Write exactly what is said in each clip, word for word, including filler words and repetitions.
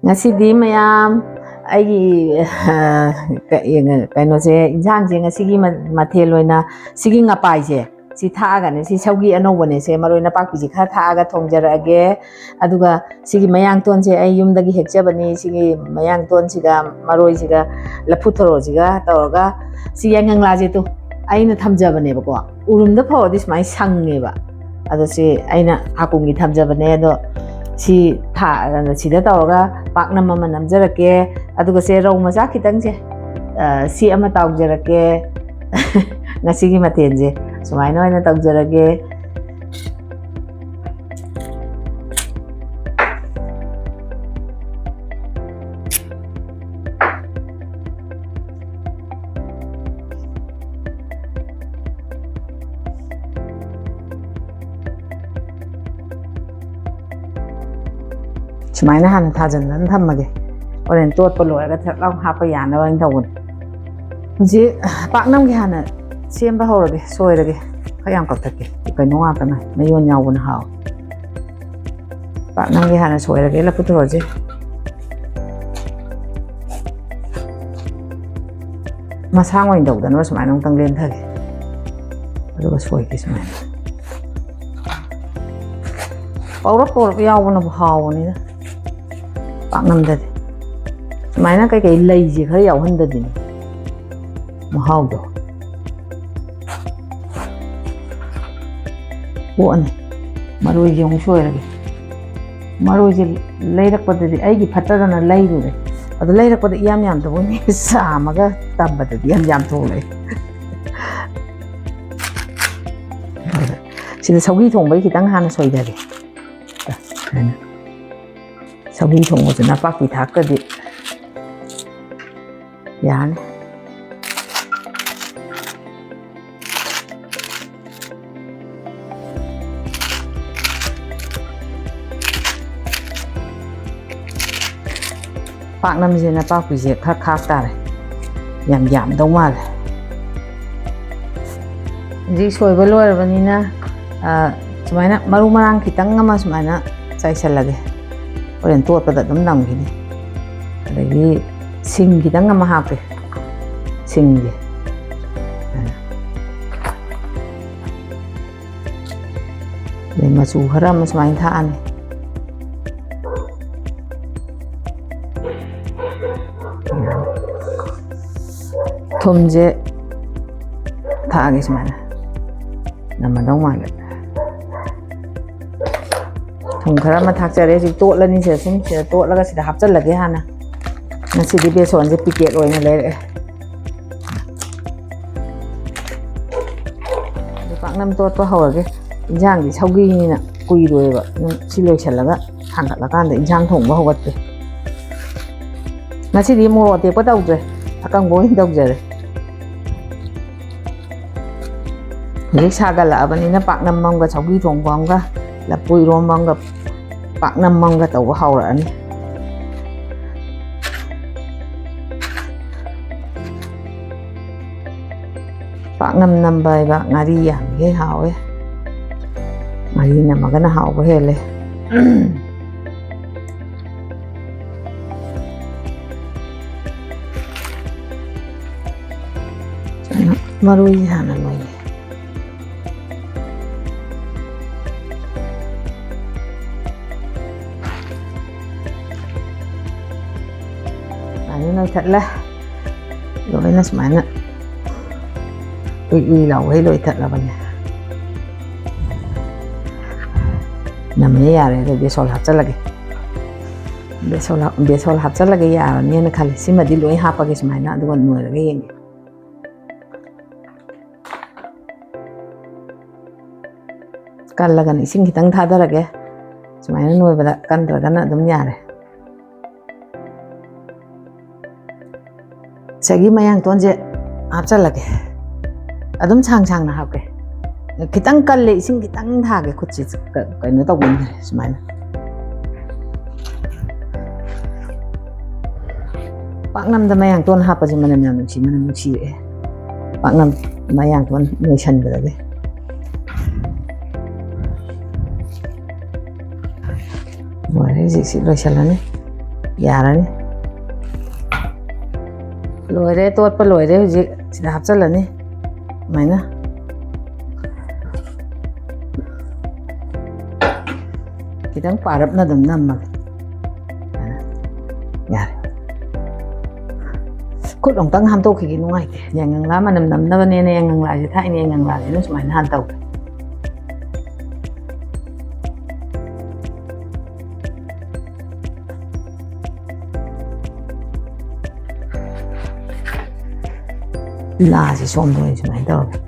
ꯉꯁꯤꯗꯤ ꯃꯌꯥꯝ ꯑꯩꯒꯤ ꯀꯩꯅꯣꯁꯦ, ꯏꯟꯁꯥꯡꯁꯦ, ꯉꯁꯤꯒꯤ ꯃꯊꯦꯜ ꯑꯣꯏꯅ ꯁꯤꯒꯤ ꯉꯄꯥꯏꯁꯦ, ꯁꯤ ꯊꯥꯛꯑꯒꯅꯦ꯫ ꯁꯤ ꯁꯧꯒꯤ ꯑꯅꯧꯕꯅꯦ꯫ ꯁꯦ ꯃꯔꯣꯏ ꯅꯄꯥꯛꯄꯤꯁꯦ ꯈꯔ ꯊꯥꯛꯑꯒ ꯊꯣꯡꯖꯔꯛꯑꯒꯦ꯫ ꯑꯗꯨꯒ ꯁꯤꯒꯤ ꯃꯌꯥꯡꯇꯣꯟꯁꯦ ꯑꯩ ꯌꯨꯝꯗꯒꯤ ꯍꯦꯛꯆꯕꯅꯤ꯫ ꯁꯤꯒꯤ ꯃꯌꯥꯡꯇꯣꯟꯁꯤꯒ ꯃꯔꯣꯏꯁꯤꯒ ꯂꯐꯨ ꯊꯔꯣꯁꯤꯒ ꯇꯧꯔꯒ, ꯁꯤ ꯌꯥꯏꯉꯪꯂꯥꯁꯦ ꯇꯨ ꯑꯩꯅ ꯊꯝꯖꯕꯅꯦꯕꯀꯣ꯫ ꯎꯔꯨꯝꯗ ꯐꯧꯔꯗꯤ ꯁꯨꯃꯥꯏꯅ ꯁꯪꯉꯦꯕ꯫ ꯑꯗꯣ ꯁꯤ ꯑꯩꯅ ꯍꯥꯀꯨꯝꯒꯤ ꯊꯝꯖꯕꯅꯦ꯫ ꯑꯗꯣ ꯁꯤ ꯊꯥ-, ꯁꯤꯗ ꯇꯧꯔꯒ ꯄꯥꯛꯅꯝ ꯑꯃ ꯅꯝꯖꯔꯛꯀꯦ꯫ ꯑꯗꯨꯒ ꯁꯦ ꯔꯧ ꯃꯆꯥ ꯈꯤꯇꯪꯁꯦ, ꯑ, ꯁꯤ ꯑꯃ ꯇꯥꯎꯖꯔꯛꯀꯦ꯫ ꯉꯁꯤꯒꯤ ꯃꯊꯦꯜꯁꯦ ꯁꯨꯃꯥꯏꯅ ꯑꯣꯏꯅ ꯇꯧꯖꯔꯒꯦ꯫ ꯁꯨꯃꯥꯏꯅ ꯍꯥꯟꯅ ꯊꯥꯖꯤꯟꯗꯅ ꯊꯝꯃꯒꯦ꯫ ꯍꯣꯔꯦꯟ ꯇꯣꯠꯄ ꯂꯣꯏꯔꯒ ꯊꯛ ꯂꯥꯎ ꯍꯥꯞꯄ ꯌꯥꯅꯕ ꯑꯣꯏꯅ ꯇꯧꯕꯅꯦ꯫ ꯍꯧꯖꯤꯛ ꯄꯥꯛꯅꯝꯒꯤ ꯍꯥꯟꯅ ꯁꯦꯝꯕ ꯍꯧꯔꯒꯦ꯫ ꯁꯣꯏꯔꯒꯦ꯫ ꯈꯔ ꯌꯥꯝ ꯀꯛꯊꯠꯀꯦ꯫ ꯀꯩꯅꯣ ꯉꯥꯛꯇꯅ ꯃꯌꯣꯟ ꯌꯥꯎꯕꯅ ꯍꯥꯎꯋꯦ꯫ ꯄꯥꯛꯅꯝꯒꯤ ꯍꯥꯟꯅ ꯁꯣꯏꯔꯒꯦ ꯂꯐꯨ ꯊꯔꯣꯁꯦ꯫ ꯃꯁꯥꯡ ꯑꯣꯏꯅ ꯇꯧꯗꯅꯕ ꯁꯨꯃꯥꯏꯅ ꯑꯃꯨꯛꯇꯪ ꯂꯦꯟꯊꯒꯦ꯫ ꯑꯗꯨꯒ ꯁꯣꯏꯒꯦ ꯁꯨꯃꯥꯏꯅ꯫ ꯄꯧꯔꯞ ꯄꯧꯔꯞ ꯌꯥꯎꯕꯅꯕꯨ ꯍꯥꯎꯕꯅꯤꯗ꯫ ꯄꯥꯛꯅꯝꯗꯗꯤ ꯁꯨꯃꯥꯏꯅ ꯀꯩꯀꯩ ꯂꯩꯁꯦ ꯈꯔ ꯌꯥꯎꯍꯟꯗꯗꯤꯅꯦ ꯃꯍꯥꯎꯗꯣ꯫ ꯄꯣꯛꯑꯅꯤ꯫ ꯃꯔꯣꯏꯁꯦ ꯑꯃꯨꯛ ꯁꯣꯏꯔꯒꯦ꯫ ꯃꯔꯣꯏꯁꯦ ꯂꯩꯔꯛꯄꯗꯗꯤ ꯑꯩꯒꯤ ꯐꯠꯇꯗꯅ ꯂꯩꯔꯨꯔꯦ꯫ ꯑꯗꯣ ꯂꯩꯔꯛꯄꯗ ꯏꯌꯥꯝ ꯌꯥꯝꯗꯕ ꯑꯣꯏꯅ ꯆꯥꯝꯃꯒ ꯇꯝꯕꯗꯗꯤ ꯌꯥꯝ ꯌꯥꯝ ꯊꯣꯛꯂꯛꯑꯦ꯫ ꯁꯤꯗ ꯁꯧꯒ꯭ꯔꯤ ꯊꯣꯡꯕꯒꯤ ꯈꯤꯇꯪ ꯍꯥꯟꯅ ꯁꯣꯏꯊꯒꯦ꯫ ꯁꯨꯃꯥꯏꯅ꯫ ꯁꯧꯒ꯭ꯔꯤ ꯊꯣꯡꯕꯁꯨ ꯅꯄꯥꯛꯄꯤ ꯊꯥꯛꯇꯗꯤ ꯌꯥꯅꯤ꯫ ꯄꯥꯛꯅꯝꯁꯦ ꯅꯄꯥꯛꯄꯤꯁꯦ ꯈꯔ ꯈꯥꯛ ꯇꯥꯔꯦ, ꯌꯥꯝ ꯌꯥꯝꯗꯧ ꯃꯥꯜꯂꯦ꯫ ꯍꯧꯖꯤꯛ ꯁꯣꯏꯕ ꯂꯣꯏꯔꯕꯅꯤꯅ, ꯑ, ꯁꯨꯃꯥꯏꯅ ꯃꯔꯨ ꯃꯔꯥꯡ ꯈꯤꯇꯪ ꯑꯃ ꯁꯨꯃꯥꯏꯅ ꯆꯥꯏꯁꯜꯂꯒꯦ꯫ ꯍꯣꯔꯦꯟ ꯇꯣꯠꯄꯗ ꯑꯗꯨꯝ ꯅꯝꯈꯤꯅꯤ꯫ ꯑꯗꯒꯤ ꯁꯤꯡ ꯈꯤꯇꯪ ꯑꯃ ꯍꯥꯞꯀꯦ, ꯁꯤꯡꯁꯦ꯫ ꯑꯗꯩ ꯃꯆꯨ ꯈꯔ ꯑꯃ ꯁꯨꯃꯥꯏꯅ ꯊꯥꯛꯑꯅꯤ꯫ ꯊꯨꯝꯁꯦ ꯊꯥꯛꯑꯒꯦ ꯁꯨꯃꯥꯏꯅ꯫ ꯅꯝꯃꯗꯧ ꯃꯥꯜꯂꯦ꯫ ꯊꯨꯝ ꯈꯔ ꯑꯃ ꯊꯥꯛꯆꯔꯦ꯫ ꯍꯧꯖꯤꯛ ꯇꯣꯠꯂꯅꯤ꯫ ꯁꯤꯗ ꯁꯨꯝ ꯁꯤꯗ ꯇꯣꯠꯂꯒ ꯁꯤꯗ ꯍꯥꯞꯆꯜꯂꯒꯦ ꯍꯥꯟꯅ꯫ ꯉꯁꯤꯗꯤ ꯕꯦꯁꯣꯟꯁꯦ ꯄꯤꯀꯦꯠ ꯑꯣꯏꯅ ꯂꯩꯔꯛꯑꯦ꯫ ꯑꯗꯨ ꯄꯥꯛꯅꯝ ꯇꯣꯠꯄ ꯍꯧꯔꯒꯦ꯫ ꯏꯟꯖꯥꯡꯗꯤ ꯁꯧꯒ꯭ꯔꯤꯅꯤꯅ ꯀꯨꯏꯔꯣꯏꯕ꯫ ꯑꯗꯨꯝ ꯁꯤ ꯂꯣꯏꯁꯤꯜꯂꯒ ꯊꯥꯡꯒꯠꯂꯀꯥꯟꯗ ꯏꯟꯖꯥꯡ ꯊꯣꯡꯕ ꯍꯧꯒꯠꯀꯦ꯫ ꯉꯁꯤꯗꯤ ꯃꯣꯔꯣꯛ ꯑꯇꯦꯛꯄ ꯇꯧꯗ꯭ꯔꯦ, ꯑꯀꯪꯕ ꯑꯣꯏꯅ ꯇꯧꯖꯔꯦ꯫ ꯍꯧꯖꯤꯛ ꯁꯥꯒꯠꯂꯛꯑꯕꯅꯤꯅ ꯄꯥꯛꯅꯝ ꯑꯃꯒ, ꯁꯧꯒ꯭ꯔꯤ ꯊꯣꯡꯕ ꯑꯃꯒ, ꯂꯐꯨ ꯏꯔꯣꯝꯕ ꯑꯃꯒ, ꯄꯥꯛꯅꯝ ꯑꯃꯒ ꯇꯧꯕ ꯍꯧꯔꯛꯑꯅꯤ꯫ ꯄꯥꯛꯅꯝ ꯅꯝꯕ ꯍꯥꯏꯕ ꯉꯥꯔꯤ ꯌꯥꯝꯃꯤꯈꯩ ꯍꯥꯎꯋꯦ꯫ ꯉꯥꯔꯤ ꯅꯝꯃꯒꯅ ꯍꯥꯎꯕ ꯍꯦꯜꯂꯦ꯫ ꯃꯔꯣꯏꯁꯦ ꯍꯥꯟꯅ ꯂꯣꯏꯒꯦ꯫ ꯁꯨꯃꯥꯏꯅ ꯅꯣꯏꯊꯠꯂꯦ꯫ ꯂꯣꯏꯅ ꯁꯨꯃꯥꯏꯅ ꯎꯏ ꯎꯏ ꯂꯥꯎꯈꯩ ꯂꯣꯏꯊꯠꯂꯕꯅꯦ꯫ ꯅꯝꯃꯦ, ꯌꯥꯔꯦ꯫ ꯑꯗꯨ ꯕꯦꯁꯣꯜ ꯍꯥꯞꯆꯜꯂꯒꯦ꯫ ꯕꯦꯁꯣꯜ ꯍꯥꯞ-, ꯕꯦꯁꯣꯜ ꯍꯥꯞꯆꯜꯂꯒꯦ, ꯌꯥꯔꯅꯦꯅ ꯈꯜꯂꯦ꯫ ꯁꯤꯃꯗꯤ ꯂꯣꯏ ꯍꯥꯞꯄꯒꯦ ꯁꯨꯃꯥꯏꯅ, ꯑꯗꯨꯒ ꯅꯣꯏꯔꯒ ꯌꯦꯡꯒꯦ꯫ ꯀꯜꯂꯒꯅ ꯏꯁꯤꯡ ꯈꯤꯇꯪ ꯊꯥꯗꯔꯒꯦ꯫ ꯁꯨꯃꯥꯏꯅ ꯅꯣꯏꯕꯗ ꯀꯟꯗ꯭ꯔꯒꯅ ꯑꯗꯨꯝ ꯌꯥꯔꯦ꯫ ꯁꯤꯒꯤ ꯃꯌꯥꯡꯇꯣꯟꯁꯦ ꯍꯥꯞꯆꯜꯂꯒꯦ꯫ ꯑꯗꯨꯝ ꯁꯥꯡ ꯁꯥꯡꯅ ꯍꯥꯞꯀꯦ꯫ ꯈꯤꯇꯪ ꯀꯜꯂꯦ, ꯏꯁꯤꯡ ꯈꯤꯇꯪ ꯊꯥꯒꯦ꯫ ꯈꯨꯠꯁꯦ ꯀ-, ꯀꯩꯅꯣ ꯇꯧꯃꯟꯈ꯭ꯔꯦ ꯁꯨꯃꯥꯏꯅ꯫ ꯄꯥꯛꯅꯝꯗ ꯃꯌꯥꯡꯇꯣꯟ ꯍꯥꯞꯄꯁꯦ ꯃꯅꯝ ꯌꯥꯝ ꯅꯨꯡꯁꯤ, ꯃꯅꯝ ꯅꯨꯡꯁꯤꯔꯛꯑꯦ꯫ ꯄꯥꯛꯅꯝ ꯃꯌꯥꯡꯇꯣꯟ ꯅꯣꯏꯁꯟꯕꯗꯒꯤ꯫ ꯂꯣꯏꯔꯦ, ꯍꯧꯖꯤꯛꯁꯤ ꯂꯣꯏꯁꯤꯜꯂꯅꯤ꯫ ꯌꯥꯔꯅꯤ꯫ ꯂꯣꯏꯔꯦ, ꯇꯣꯠꯄ ꯂꯣꯏꯔꯦ꯫ ꯍꯧꯖꯤꯛ ꯁꯤꯗ ꯍꯥꯞꯆꯤꯜꯂꯅꯤ꯫ ꯁꯨꯃꯥꯏꯅ ꯈꯤꯇꯪ ꯄꯥꯔꯞꯅ ꯑꯗꯨꯝ ꯅꯝꯃꯒꯦ꯫ ꯌꯥꯔꯦ꯫ ꯈꯨꯠ ꯑꯃꯨꯛꯇꯪ ꯍꯥꯝꯗꯣꯛꯈꯤꯒꯦ, ꯅꯨꯡꯉꯥꯏꯇꯦ꯫ ꯌꯥꯏꯉꯪꯂꯥ ꯃꯅꯝ ꯅꯝꯅꯕꯅꯦꯅ ꯌꯥꯏꯉꯪꯂꯥꯁꯦ ꯊꯥꯏꯅ ꯌꯥꯏꯉꯪꯂꯥꯁꯤꯅ ꯁꯨꯃꯥꯏꯅ ꯍꯥꯟꯅ ꯇꯧꯒꯦ꯫ ꯂꯥꯁꯦ ꯁꯣꯝꯗ ꯑꯣꯏꯅ ꯁꯨꯃꯥꯏꯅ ꯇꯧꯔꯒꯦ꯫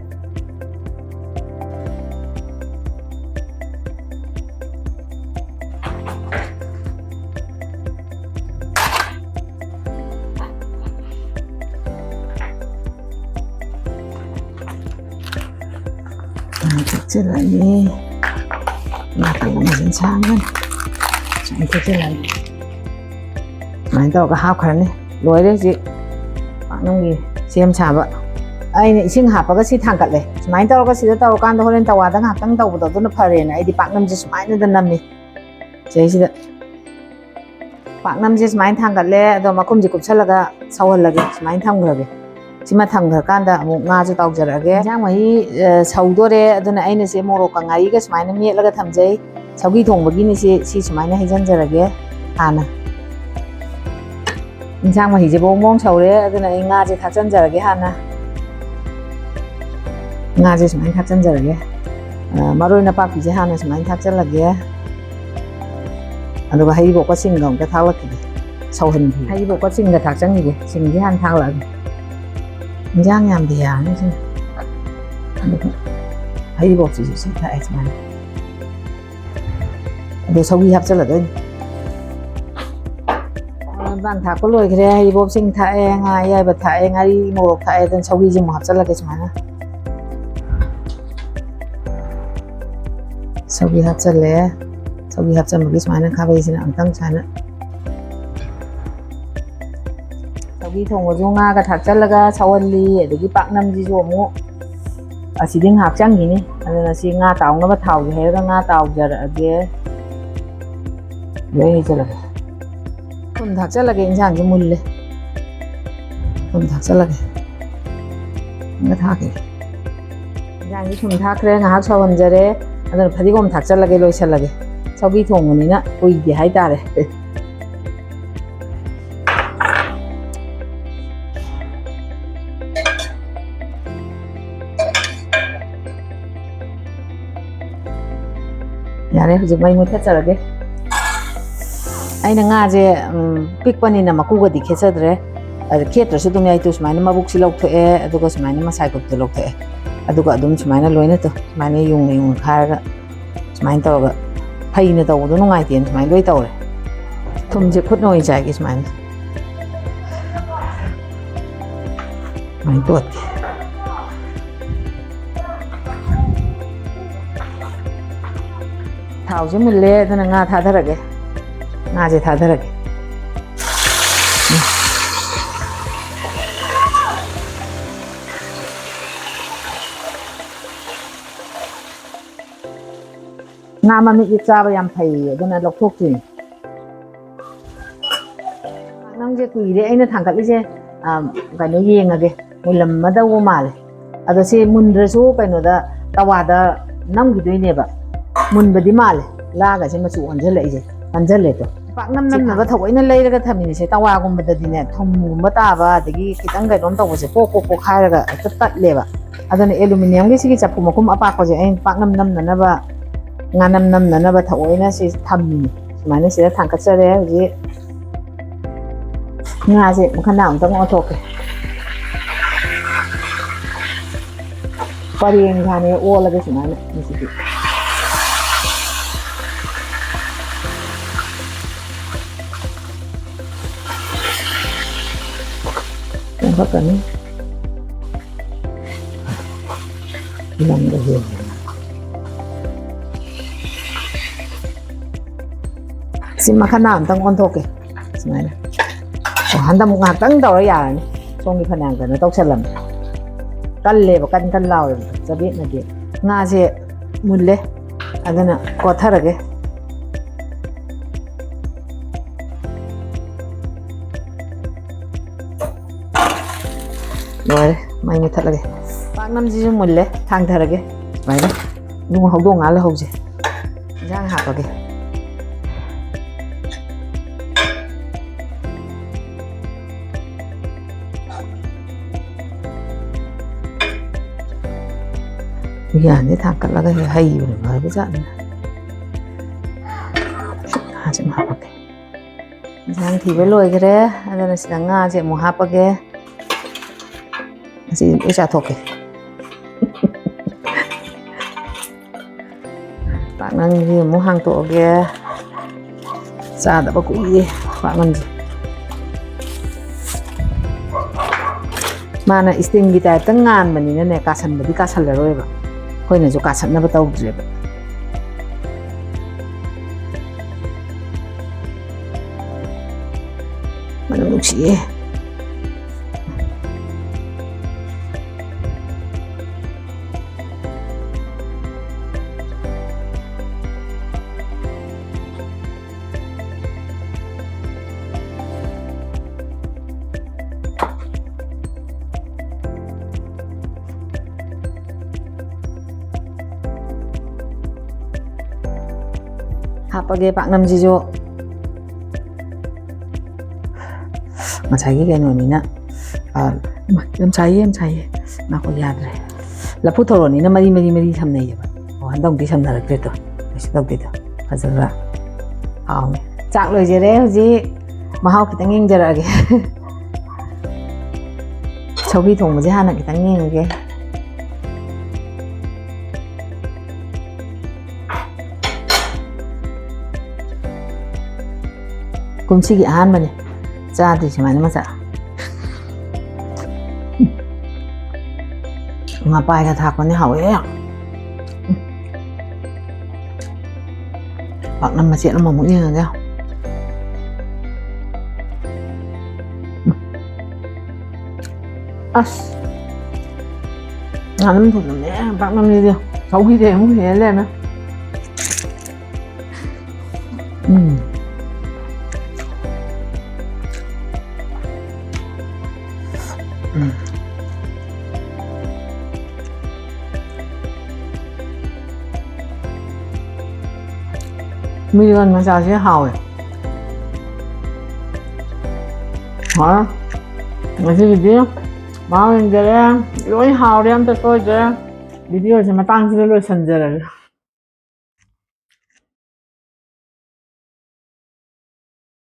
ꯊꯛꯆꯤꯜꯂꯅꯤ꯫ ꯅꯥꯀꯜ ꯑꯃꯁꯤꯅ ꯁꯥꯡꯒꯅꯤ꯫ ꯁꯨꯃꯥꯏꯅ ꯊꯛꯆꯤꯜꯂꯅꯤ꯫ ꯁꯨꯃꯥꯏꯅ ꯇꯧꯔꯒ ꯍꯥꯞꯈ꯭ꯔꯅꯤ꯫ ꯂꯣꯏꯔꯦ ꯍꯧꯖꯤꯛ ꯄꯥꯛꯅꯝꯒꯤ ꯁꯦꯝ ꯁꯥꯕ꯫ ꯑꯩꯅ ꯏꯁꯤꯡ ꯍꯥꯞꯄꯒ ꯁꯤ ꯊꯥꯡꯒꯠꯂꯦ꯫ ꯁꯨꯃꯥꯏꯅ ꯇꯧꯔꯒ ꯁꯤꯗ ꯇꯧꯔꯀꯥꯟꯗ ꯍꯣꯔꯦꯟ ꯇꯋꯥꯗ ꯉꯥꯏꯍꯥꯛꯇꯪ ꯇꯧꯕꯗꯣ ꯑꯗꯨꯅ ꯐꯔꯦꯅ ꯑꯩꯗꯤ ꯄꯥꯛꯅꯝꯁꯦ ꯁꯨꯃꯥꯏꯅꯗ ꯅꯝꯃꯤ꯫ ꯁꯤꯗꯩꯁꯤꯗ ꯄꯥꯛꯅꯝꯁꯦ ꯁꯨꯃꯥꯏꯅ ꯊꯥꯡꯒꯠꯂꯦ, ꯑꯗꯣ ꯃꯈꯨꯝꯁꯦ ꯀꯨꯞꯁꯜꯂꯒ ꯁꯧꯍꯜꯂꯒꯦ꯫ ꯁꯨꯃꯥꯏꯅ ꯊꯝꯈ꯭ꯔꯒꯦ꯫ ꯁꯤꯃ ꯊꯝꯈ꯭ꯔꯀꯥꯟꯗ ꯑꯃꯨꯛ ꯉꯥꯁꯨ ꯇꯥꯎꯖꯔꯛꯑꯒꯦ꯫ ꯏꯟꯁꯥꯡ ꯃꯍꯤ, ꯑ, ꯁꯧꯗꯣꯔꯦ, ꯑꯗꯨꯅ ꯑꯩꯅ ꯁꯤ ꯃꯣꯔꯣꯛꯀ ꯉꯥꯔꯤꯒ ꯁꯨꯃꯥꯏꯅ ꯃꯦꯠꯂꯒ ꯊꯝꯖꯩ꯫ ꯁꯧꯒꯤ ꯊꯣꯡꯕꯒꯤꯅꯤ ꯁꯤ, ꯁꯤ ꯁꯨꯃꯥꯏꯅ ꯍꯩꯖꯤꯟꯖꯔꯒꯦ ꯍꯥꯟꯅ꯫ ꯏꯟꯁꯥꯡ ꯃꯍꯤꯁꯦ ꯕꯣꯡ ꯕꯣꯡ ꯁꯧꯔꯦ, ꯑꯗꯨꯅ ꯑꯩ ꯉꯥꯁꯦ ꯊꯥꯛꯆꯟꯖꯔꯒꯦ ꯍꯥꯟꯅ꯫ ꯉꯥꯁꯦ ꯁꯨꯃꯥꯏꯅ ꯊꯥꯛꯆꯟꯖꯔꯒꯦ꯫ ꯑ, ꯃꯔꯣꯏ ꯅꯄꯥꯛꯄꯤꯁꯦ ꯍꯥꯟꯅ ꯁꯨꯃꯥꯏꯅ ꯊꯥꯛꯆꯜꯂꯒꯦ꯫ ꯑꯗꯨꯒ ꯍꯩꯔꯤꯕꯣꯞꯀ ꯁꯤꯡꯒ ꯑꯃꯨꯛꯇ ꯊꯥꯛꯂꯛꯈꯤꯒꯦ꯫ ꯁꯧꯍꯟꯈꯤꯒꯦ꯫ ꯍꯩꯔꯤꯕꯣꯞꯀ ꯁꯤꯡꯒ ꯊꯥꯛꯆꯟꯈꯤꯒꯦ꯫ ꯁꯤꯡꯁꯦ ꯍꯥꯟꯅ ꯊꯥꯛꯂꯛꯑꯒꯦ꯫ ꯏꯟꯖꯥꯡ ꯌꯥꯝꯗꯤ ꯌꯥꯔꯅꯤ ꯁꯤꯅ꯫ ꯑꯗꯨꯒ ꯍꯩꯔꯤꯕꯣꯞꯁꯤꯁꯨ ꯁꯤ ꯊꯥꯛꯑꯦ ꯁꯨꯃꯥꯏꯅ꯫ ꯑꯗꯣ ꯁꯧꯒ꯭ꯔꯤ ꯍꯥꯞꯆꯜꯂꯗꯣꯏꯅꯤ꯫ ꯏꯟꯖꯥꯡ ꯊꯥꯛꯄ ꯂꯣꯏꯈ꯭ꯔꯦ꯫ ꯍꯩꯔꯤꯕꯣꯞꯁꯤꯡ ꯊꯥꯛꯑꯦ, ꯉꯥ ꯑꯌꯥꯏꯕ ꯊꯥꯛꯑꯦ, ꯉꯥꯔꯤ ꯃꯣꯔꯣꯛ ꯊꯥꯛꯑꯦ꯫ ꯑꯗꯨꯅ ꯁꯧꯒ꯭ꯔꯤꯁꯦ ꯑꯃꯨꯛ ꯍꯥꯞꯆꯜꯂꯒꯦ ꯁꯨꯃꯥꯏꯅ꯫ ꯁꯧꯒ꯭ꯔꯤ ꯍꯥꯞꯆꯜꯂꯦ꯫ ꯁꯧꯒ꯭ꯔꯤ ꯍꯥꯞꯆꯟꯕꯒꯤ ꯁꯨꯃꯥꯏꯅ ꯈꯥꯕꯩꯁꯤꯅ ꯑꯃꯨꯛꯇꯪ ꯁꯨꯃꯥꯏꯅ꯫ ꯁꯧꯒ꯭ꯔꯤ ꯊꯣꯡꯕꯁꯨ ꯉꯥꯒ ꯊꯥꯛꯆꯜꯂꯒ ꯁꯧꯍꯜꯂꯤ, ꯑꯗꯒꯤ ꯄꯥꯛꯅꯝꯁꯤꯁꯨ ꯑꯃꯨꯛ ꯑꯁꯤꯗꯤ ꯉꯥꯏꯍꯥꯛ ꯆꯪꯈꯤꯅꯤ꯫ ꯑꯗꯨꯅ ꯁꯤ ꯉꯥ ꯇꯥꯎꯅꯕ ꯊꯥꯎꯁꯦ ꯍꯩꯔꯒ ꯉꯥ ꯇꯥꯎꯖꯔꯛꯑꯒꯦ꯫ ꯂꯣꯏ ꯍꯩꯖꯤꯜꯂꯒꯦ꯫ ꯊꯨꯝ ꯊꯥꯛꯆꯜꯂꯒꯦ, ꯏꯟꯁꯥꯡꯁꯦ ꯃꯨꯜꯂꯦ꯫ ꯊꯨꯝ ꯊꯥꯛꯆꯜꯂꯒꯦ꯫ ꯑꯃꯒ ꯊꯥꯛꯈꯤꯒꯦ꯫ ꯏꯟꯁꯥꯡꯁꯦ ꯊꯨꯝ ꯊꯥꯛꯈ꯭ꯔꯦ, ꯉꯥꯏꯍꯥꯛ ꯁꯧꯍꯟꯖꯔꯦ꯫ ꯑꯗꯨꯅ ꯐꯗꯤꯒꯣꯝ ꯊꯥꯛꯆꯜꯂꯒꯦ, ꯂꯣꯏꯁꯜꯂꯒꯦ꯫ ꯁꯧꯒ꯭ꯔꯤ ꯊꯣꯡꯕꯅꯤꯅ ꯀꯨꯏꯗꯦ ꯍꯥꯏꯇꯥꯔꯦ꯫ ꯌꯥꯔꯦ, ꯍꯧꯖꯤꯛ ꯃꯩ ꯃꯨꯊꯠꯆꯔꯒꯦ꯫ ꯑꯩꯅ ꯉꯥꯁꯦ, ꯎꯝ, ꯄꯤꯛꯄꯅꯤꯅ ꯃꯀꯨꯒꯗꯤ ꯈꯦꯠꯆꯗ꯭ꯔꯦ꯫ ꯑꯗ ꯈꯦꯠꯇ꯭ꯔꯁꯨ ꯑꯗꯨꯝ ꯌꯥꯏ꯫ ꯇꯨ ꯁꯨꯃꯥꯏꯅ ꯃꯕꯨꯛꯁꯤ ꯂꯧꯊꯣꯛꯑꯦ, ꯑꯗꯨꯒ ꯁꯨꯃꯥꯏꯅ ꯃꯁꯥꯏ ꯀꯨꯞꯇ ꯂꯧꯊꯣꯛꯑꯦ꯫ ꯑꯗꯨꯒ ꯑꯗꯨꯝ ꯁꯨꯃꯥꯏꯅ ꯂꯣꯏꯅ ꯇꯨ-, ꯁꯨꯃꯥꯏꯅ ꯌꯨꯡꯅ ꯌꯨꯡꯅ ꯈꯥꯏꯔꯒ ꯁꯨꯃꯥꯏꯅ ꯇꯧꯔꯒ, ꯐꯩꯅ ꯇꯧꯕꯗꯣ ꯅꯨꯡꯉꯥꯏꯇꯦꯅ ꯁꯨꯃꯥꯏꯅ ꯂꯣꯏ ꯇꯧꯔꯦ꯫ ꯊꯨꯝꯁꯦ ꯈꯨꯠꯅ ꯑꯣꯏꯅ ꯆꯥꯏꯒꯦ ꯁꯨꯃꯥꯏꯅ꯫ ꯁꯨꯃꯥꯏꯅ ꯇꯣꯠꯀꯦ꯫ ꯊꯥꯎꯁꯦ ꯃꯨꯜꯂꯦ, ꯑꯗꯨꯅ ꯉꯥ ꯊꯥꯗꯔꯒꯦ꯫ ꯉꯥꯁꯦ ꯊꯥꯗꯔꯒꯦ꯫ ꯉꯥ ꯃꯃꯤꯠꯁꯦ ꯆꯥꯕ ꯌꯥꯝ ꯐꯩꯌꯦ, ꯑꯗꯨꯅ ꯂꯧꯊꯣꯛꯇꯣꯏꯅꯦ꯫ ꯄꯥꯛꯅꯝꯁꯦ ꯀꯨꯏꯔꯦ ꯑꯩꯅ ꯊꯥꯡꯒꯠꯂꯤꯁꯦ꯫ ꯑ, ꯀꯩꯅꯣ ꯌꯦꯡꯉꯒꯦ, ꯃꯨꯜꯂꯝꯃꯗꯧꯕ ꯃꯥꯜꯂꯦ꯫ ꯑꯗꯣ ꯁꯤ ꯃꯨꯟꯗ꯭ꯔꯁꯨ ꯀꯩꯅꯣꯗ, ꯇꯋꯥꯗ ꯅꯝꯈꯤꯗꯣꯏꯅꯦꯕ꯫ ꯃꯨꯟꯕꯗꯤ ꯃꯥꯜꯂꯦ, ꯂꯥꯒꯁꯦ ꯃꯆꯨ ꯑꯣꯟꯁꯤꯜꯂꯛꯏꯁꯦ, ꯀꯟꯁꯤꯜꯂꯦ꯫ ꯑꯗꯣ ꯄꯥꯛꯅꯝ ꯅꯝꯅꯕ ꯊꯑꯣꯏꯅ ꯂꯩꯔꯒ ꯊꯝꯃꯤꯅꯤꯁꯦ꯫ ꯇꯋꯥꯒꯨꯝꯕꯗꯗꯤꯅꯦ, ꯊꯨꯝꯒꯨꯝꯕ ꯇꯥꯕ, ꯑꯗꯒꯤ ꯈꯤꯇꯪ ꯀꯩꯅꯣꯝ ꯇꯧꯕꯁꯦ, ꯄꯣꯛ ꯄꯣꯛ ꯄꯣꯛꯈꯥꯏꯔꯒ ꯍꯦꯛꯇ ꯇꯠꯂꯦꯕ꯫ ꯑꯗꯨꯅ ꯑꯦꯂꯨꯃꯤꯅꯤꯌꯝꯒꯤ ꯁꯤꯒꯤ ꯆꯐꯨ ꯃꯈꯨꯝ ꯑꯄꯥꯛꯄꯁꯦ ꯑꯩꯅ ꯄꯥꯛꯅꯝ ꯅꯝꯅꯅꯕ, ꯉꯥꯅꯝ ꯅꯝꯅꯅꯕ ꯊꯑꯣꯏꯅ ꯁꯤ ꯊꯝꯃꯤꯅꯤ꯫ ꯁꯨꯃꯥꯏꯅ ꯁꯤꯗ ꯊꯥꯡꯀꯠꯆꯔꯦ꯫ ꯍꯧꯖꯤꯛ ꯉꯥꯁꯦ ꯃꯈꯜ ꯑꯃꯇꯪ ꯑꯣꯟꯊꯣꯛꯀꯦ꯫ ꯄꯔꯦꯡ ꯁꯥꯅ ꯑꯣꯜꯂꯒꯦ ꯁꯨꯃꯥꯏꯅ ꯉꯁꯤꯗꯤ꯫ ꯑꯣꯟꯊꯣꯛꯀꯅꯤ꯫ ꯂꯪꯗ ꯍꯦꯟꯅ꯫ ꯁꯤ ꯃꯈꯜ ꯑꯃꯇꯪ ꯑꯣꯟꯊꯣꯛꯀꯦ꯫ ꯁꯨꯃꯥꯏꯅ꯫ ꯑꯣ, ꯍꯟꯗꯛ ꯑꯃꯨꯛ ꯉꯥꯏꯍꯥꯛꯇꯪ ꯇꯧꯔ ꯌꯥꯔꯅꯤ꯫ ꯁꯣꯝꯒꯤ ꯐꯅꯌꯥꯝ ꯀꯩꯅꯣ ꯇꯧꯁꯜꯂꯝꯃꯦ꯫ ꯀꯜꯂꯦꯕ, ꯀꯟ ꯀꯟ ꯂꯥꯎꯋꯦꯕ꯫ ꯆꯕꯦꯠꯅꯗꯤ꯫ ꯉꯥꯁꯦ ꯃꯨꯜꯂꯦ꯫ ꯑꯗꯨꯅ ꯀꯣꯠꯊꯔꯒꯦ꯫ ꯂꯣꯏꯔꯦ, ꯃꯩ ꯃꯨꯊꯠꯂꯒꯦ꯫ ꯄꯥꯛꯅꯝꯁꯤꯁꯨ ꯃꯨꯜꯂꯦ, ꯊꯥꯡꯊꯔꯒꯦ꯫ ꯁꯨꯃꯥꯏꯅ ꯏꯕꯨꯡꯉꯣ ꯍꯧꯗꯣꯡ ꯉꯥ ꯂꯧꯍꯧꯁꯦ꯫ ꯏꯟꯖꯥꯡ ꯍꯥꯞꯄꯒꯦ꯫ ꯎꯌꯥꯟꯁꯦ ꯊꯥꯡꯀꯠꯂꯒ ꯍꯦꯛ ꯍꯩꯕꯅ ꯐꯕꯖꯥꯠꯅꯤ꯫ ꯉꯥꯁꯦ ꯑꯃꯨꯛ ꯍꯥꯞꯄꯛꯀꯦ꯫ ꯏꯟꯁꯥꯡ ꯊꯤꯕ ꯂꯣꯏꯈ꯭ꯔꯦ, ꯑꯗꯨꯅ ꯁꯤꯗ ꯉꯥꯁꯦ ꯑꯃꯨꯛ ꯍꯥꯞꯄꯒꯦ꯫ ꯑꯁꯤ ꯂꯣꯏ ꯆꯥꯊꯣꯛꯀꯦ꯫ ꯄꯥꯛꯅꯝꯁꯤ ꯑꯃꯨꯛ ꯍꯥꯡꯇꯣꯛꯑꯒꯦ꯫ ꯆꯥꯗꯕ ꯀꯨꯏꯔꯦ ꯄꯥꯛꯅꯝꯁꯦ꯫ ꯃꯥꯅ ꯏꯁꯇꯤꯜꯒꯤ ꯇꯥꯏꯞꯇ ꯉꯥꯟꯕꯅꯤꯅꯅꯦ, ꯀꯥꯁꯟꯕꯗꯤ ꯀꯥꯁꯜꯂꯔꯣꯏꯕ꯫ ꯑꯩꯈꯣꯏꯅꯁꯨ ꯀꯥꯁꯟꯅꯕ ꯇꯧꯗ꯭ꯔꯦꯕ꯫ ꯃꯅꯝ ꯅꯨꯡꯁꯤꯌꯦ꯫ ꯍꯥꯞꯄꯒꯦ ꯄꯥꯛꯅꯝꯁꯤꯁꯨ꯫ ꯉꯁꯥꯏꯒꯤ ꯀꯩꯅꯣꯅꯤꯅ, ꯑ, ꯏꯃꯥ, ꯌꯥꯝ ꯁꯥꯏꯌꯦ, ꯌꯥꯝ ꯁꯥꯏꯌꯦ꯫ ꯉꯥꯏꯈꯣ, ꯌꯥꯗ꯭ꯔꯦ꯫ ꯂꯐꯨ ꯊꯧꯔꯣꯅꯤꯅ ꯃꯔꯤ, ꯃꯔꯤ, ꯃꯔꯤ ꯁꯝꯅꯩꯌꯦꯕ꯫ ꯑꯣ, ꯍꯟꯗꯛꯇꯤ ꯁꯝꯅꯔꯛꯇ꯭ꯔꯦꯗꯣ꯫ ꯀꯩꯁꯨ ꯇꯧꯗꯦꯗꯣ꯫ ꯐꯖꯕ꯭ꯔꯥ? ꯍꯥꯎꯅꯤ꯫ ꯆꯥꯛ ꯂꯣꯏꯖꯔꯦ ꯍꯧꯖꯤꯛ꯫ ꯃꯍꯥꯎ ꯈꯤꯇꯪ ꯌꯦꯡꯖꯔꯛꯑꯒꯦ꯫ ꯁꯧꯒ꯭ꯔꯤ ꯊꯣꯡꯕꯁꯦ ꯍꯥꯟꯅ ꯈꯤꯇꯪ ꯌꯦꯡꯉꯒꯦ꯫ ꯀꯨꯝꯁꯤꯒꯤ ꯑꯍꯥꯟꯕꯅꯦ ꯆꯥꯗ꯭ꯔꯤ ꯁꯨꯃꯥꯏꯅ ꯃꯆꯥ꯫ ꯉꯄꯥꯏꯒ ꯊꯥꯛꯄꯅꯦ, ꯍꯥꯎꯋꯦ꯫ ꯄꯥꯛꯅꯝ ꯃꯆꯦꯠ ꯑꯃꯃꯨꯛ ꯌꯦꯡꯉꯒꯦ꯫ ꯑꯁ, ꯉꯥꯅꯝ ꯊꯣꯡꯕꯅꯦ, ꯄꯥꯛꯅꯝꯁꯤꯗꯤ ꯁꯧꯒ꯭ꯔꯤꯗꯩ ꯑꯃꯨꯛ ꯍꯦꯜꯂꯦ ꯂꯩꯔꯝꯃꯦ꯫ ꯎꯝ꯫ ꯎꯝ꯫ ꯃꯤꯔꯣꯟ ꯃꯆꯥꯁꯦ ꯍꯥꯎꯋꯦ꯫ ꯍꯣꯏ, ꯉꯁꯤꯒꯤꯗꯤ ꯃꯍꯥꯎ ꯌꯦꯡꯖꯔꯦ꯫ ꯂꯣꯏ ꯍꯥꯎꯔꯦ, ꯑꯝꯇ ꯁꯣꯏꯗ꯭ꯔꯦ꯫ ꯚꯤꯗꯤꯑꯣꯁꯦ ꯃꯇꯥꯡꯁꯤꯗ ꯂꯣꯏꯁꯤꯟꯖꯔꯒꯦ꯫